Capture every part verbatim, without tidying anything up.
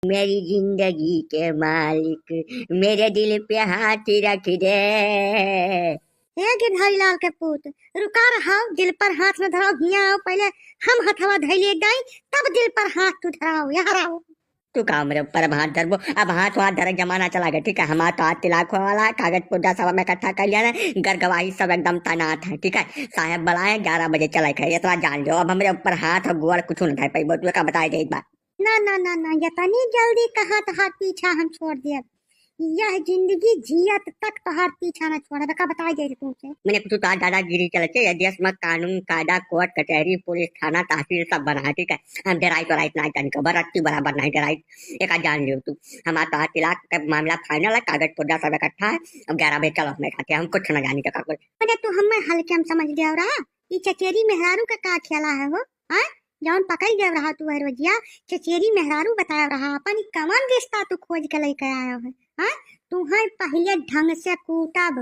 मेरी जिंदगी के मालिक, मेरे दिल पे हाथ रख दे। हे गिरधारी लाल के पूत, रुका रहा, दिल पर हाथ न धराओ, हियाँ आओ, पहले हम हथवा धइले जाई, तब दिल पर हाथ तू धराओ, यहाँ आओ। तू का हमरे ऊपर अब हाथ धरबो? अब हाथ वाथ धरे के जमाना चला गया, ठीक है? हमार तो आज तिलाक होए वाला है, कागज पुर्जा सब हम इकट्ठा कर लिया है, घर गवाही सब एकदम तैनात है, ठीक है? साहेब बुलाए, ग्यारह बजे चले के, इतना जान लो, अब हमरे ऊपर हाथ और गोड़ कुछ न धर पाइबो, तू का बताए दे एक बार। ना, ना, ना, ना, इतनी जल्दी कहाँ तोहार पीछा हम छोड़ देब? यह जिंदगी जियत तक तोहार पीछा ना छोड़ब, का बताई जाए तुमसे। मैंने कुछ तोहार दादागिरी चलत है, यदि असमा कानून, कायदा, कोर्ट, कचहरी, पुलिस, थाना, तहसील सब बना है, ठीक है? हम डेराई तो राइट ना जानी को, बरत्ती बराबर नहीं डेराई, एक जान लियो तू। हमार तोहार तिलाक का मामला final है, कागज पुर्जा सब इकट्ठा है, अब ग्यारह बजे चलो हमें खाते, हम कुछ ना जानी तो का कुछ। अरे तू हमें हल्के में समझ लिया रहा, ये चचेरी मेहरारू का का खेला है हो, हाँ? जौन पकड़ गए रहा तू हर रोजिया, चचेरी मेहरारू बताए रहा, अपन ई कवन रिश्ता तू खोज के लेके आयो है, हाँ? तू है पहले ढंग से कूटब,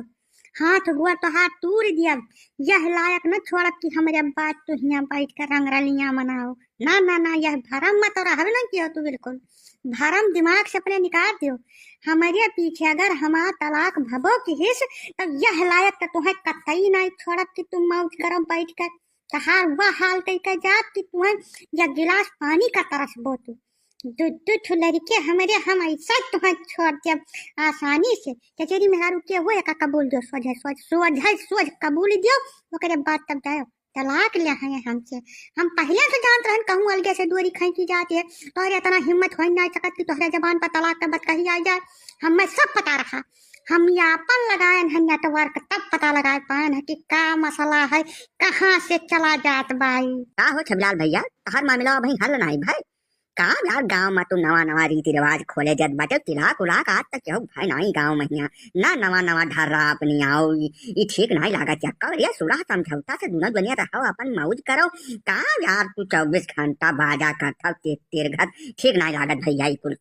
हाथ गोड़ तोहार तूर दियब, यह लायक न छोड़ब कि हमरे बात तू हियाँ बैठ के रंग रलियाँ मनाओ। ना, ना, ना, यह भरम मत रहब न कियो तू बिल्कुल। भरम दिमाग से अपने निकाल दियो। हमरे पीछे अगर हमार तलाक भबो किहिस, तब यह लायक त तुहें कतई नहीं छोड़ब कि तुम मौज करो बैठ कर। तहार वह हाल कई के जात कि तुहें या गिलास पानी का तरसबो तू। दू, दू ठो लड़के हमरे हम ऐसा तुहें छोड़ देब आसानी से। चचेरी मेहरारू के हुए का कबूल दियो, सोझे, सोझ, सोझे, सोझ कबूल दियो, ओकरे बाद तब जायो। तलाक ले हैं हमसे। हम पहले से जानत रहन कहूँ अलगे से डोरी खींची जात है, तोहरे इतना हिम्मत हो ना सकत कि तोहरे जबान पर तलाक के बतकही आ जाए। हमें सब पता रहा, हम यापन लगायन है network, तब पता लगाए पायन है कि का मसला है, कहाँ से चला जात बाई। का हो छबिलाल भैया, तोहार मामला अबहीं हल नाई भय? का यार, गाँव में तू नवा नवा रीति रिवाज खोले देत बाटे, तिलाक उलाक आज तक केहू भय नाई गाँव में हियाँ। ना नवा नवा ढर्रा अपनी आओ, ई, ई ठीक नाई लागत या। कर ये सुलह समझौता से दुनो जने रहो, अपन मौज करो। का यार तू चउबीस घंटा बाजा करत हौ, तिर तिर घर, ठीक नाई लागत भैया ई कुल।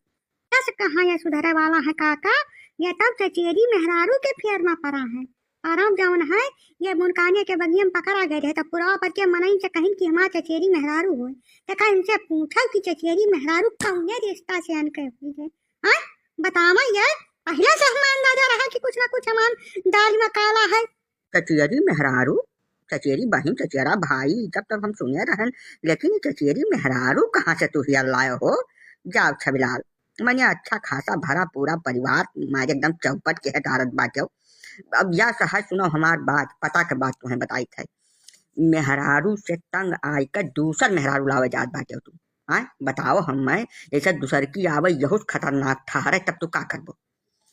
कस कहाँ ये सुधरे वाला है काका, ये तब चचेरी मेहरारू के फेर में परा है। अरब जौन है, ये मुनकाने के बगिया में पकड़ा गए रहे, तब पुरवा पर के मनई से कहिन कि हमार चचेरी मेहरारू होय। त का इनसे पूछल कि चचेरी मेहरारू कौने रिश्ता से अनके हुई है? हाँ? बतावा ये, पहले से हमें अंदाजा रहा कि कुछ ना कुछ हमार दाल में काला है। चचेरी मेहरारू, चचेरी बहिन, चचेरा भाई, जब तब हम सुने रहन, लेकिन ये चचेरी मेहरारू कहाँ से तू हियर लायो हो? जाओ छबिलाल, मने अच्छा खासा भरा पूरा परिवार मारे एकदम चौपट के है डारत बाटे। अब या सहज सुनो हमार बात, पता के बात तुम्हें बताई थे। मेहरारू से तंग आय के दूसर मेहरारू लावे जात बाटे तू। हाँ, बताओ हमें, जैसे दूसर की आवे यहू से खतरनाक ठहरे, तब तू का करबो?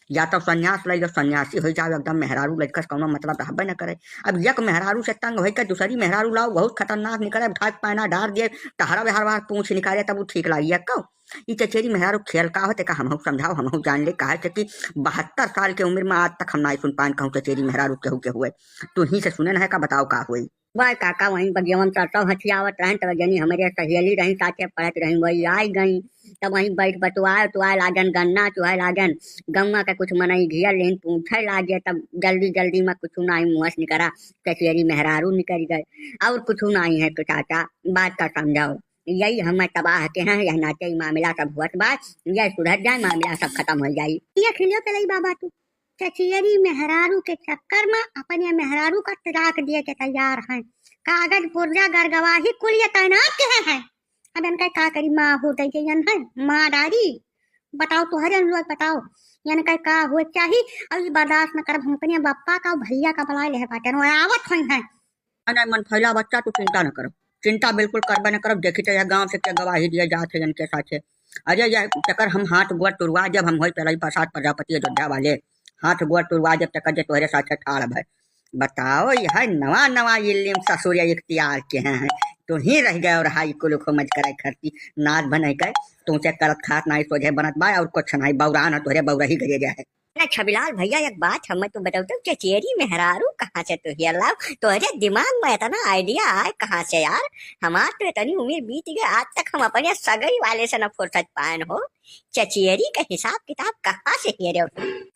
या तो संन्यास ले लो, सन्यासी हो जाओ एकदम, मेहरारू लड़का से कौनो मतलब रहबे न करे। अब एक मेहरारू से तंग होई के दूसरी मेहरारू लाओ, बहुत खतरनाक निकले, ढाक पायना डार दिए, टहरा बेहार बार पूछ निकाले, तब वो ठीक लागी। या कहो, ई चचेरी मेहरारू खेल का होते का हमहू समझाओ, हमहू जान ले। काहे से कि बहत्तर साल के उम्र में आज तक हम नाई सुन पाएन कहूँ चचेरी मेहरारू केहू के हुए। तू ही से सुने न है का, बताओ का हुई। वाह काका, वहीं बगियवन सरसों हथियावत रहन, तब जनी हमरे सहेली रही, साथे पढ़त रही, वही आई गई। तब वहीं बैठ बतुआए उतुआए लागन, गन्ना चुहाए लागन। गौवा के कुछ मनई घिया लेन पूछे लागे, तब जल्दी जल्दी में कुछ नाई मुँह से निकरा, चचेरी मेहरारू निकल गए। और कुछ नाई है तो चाचा, बात का समझाओ। यही हमें तबाह के हैं, यह नाते ही मामला सब हुअत बा, यह सुधर जाए, मामला सब खत्म हो जाई। ये खिलियो के लई बाबा तू, चचेरी मेहरारू के चक्कर में अपने मेहरारू का तलाक दिए के तैयार हैं। कागज पुर्जा गरगवाही कुल ये तैनात के हैं। अब इनका का करी, माँ हो दे गई है, माँ डारी। बताओ तोहरे लोग बताओ, इनका का हो चाही। अब ये बर्दाश्त न करब, हम अपने बप्पा का भैया का बुलाए ले बाटे, आवत हुई हैं। नहीं, नहीं, मन फैला बच्चा, तू चिंता न करो, चिंता बिल्कुल करबे न करो। देखी तो यह गांव से क्या गवाही दिए जात है इनके साथे। अरे यह चक्कर हम हाथ गोड़ तुरवा जब हम होई पहले प्रसाद प्रजापति अयोध्या वाले, हाथ गोड़ तुरवा जब चक्कर जे तोहरे साथे ठाड़ भय। बताओ, यह नवा नवा इल्म ससुर इख्तियार के हैं, तू ही रह गए और हाई कुल खोमज करे खरती नाद बने के, तुमसे करत खात नाई सोझे बनत बा और कुछ नाई, बौरान है तोहरे बौरही गरे जाए। अरे छबिलाल भैया, एक बात हमें तू बताओ तो, चचेरी मेहरारू कहाँ से तू हियर लाओ? तोहरे दिमाग में इतना idea आए कहाँ से यार? हमार तो इतनी उम्र बीत गई, आज तक हम अपने सगई वाले से न फुर्सत पाएन हो। चचेरी का हिसाब किताब कहाँ से हियर हो?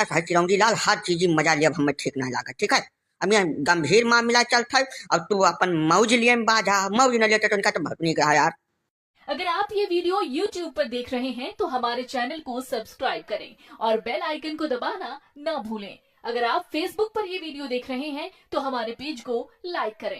बस है चिरौंजी लाल, हर चीज में मजा लिया, हमें ठीक नहीं लगा, ठीक है? अब ये गंभीर मामला चलता है, अब तू अपन मौज लिए में बाझा, मौज न लेते तो इनका तो बहुत नहीं कहा यार। अगर आप ये video YouTube पर देख रहे हैं तो हमारे channel को subscribe करें और bell icon को दबाना ना भूलें। अगर आप Facebook पर ये video देख रहे हैं तो हमारे page को like करें।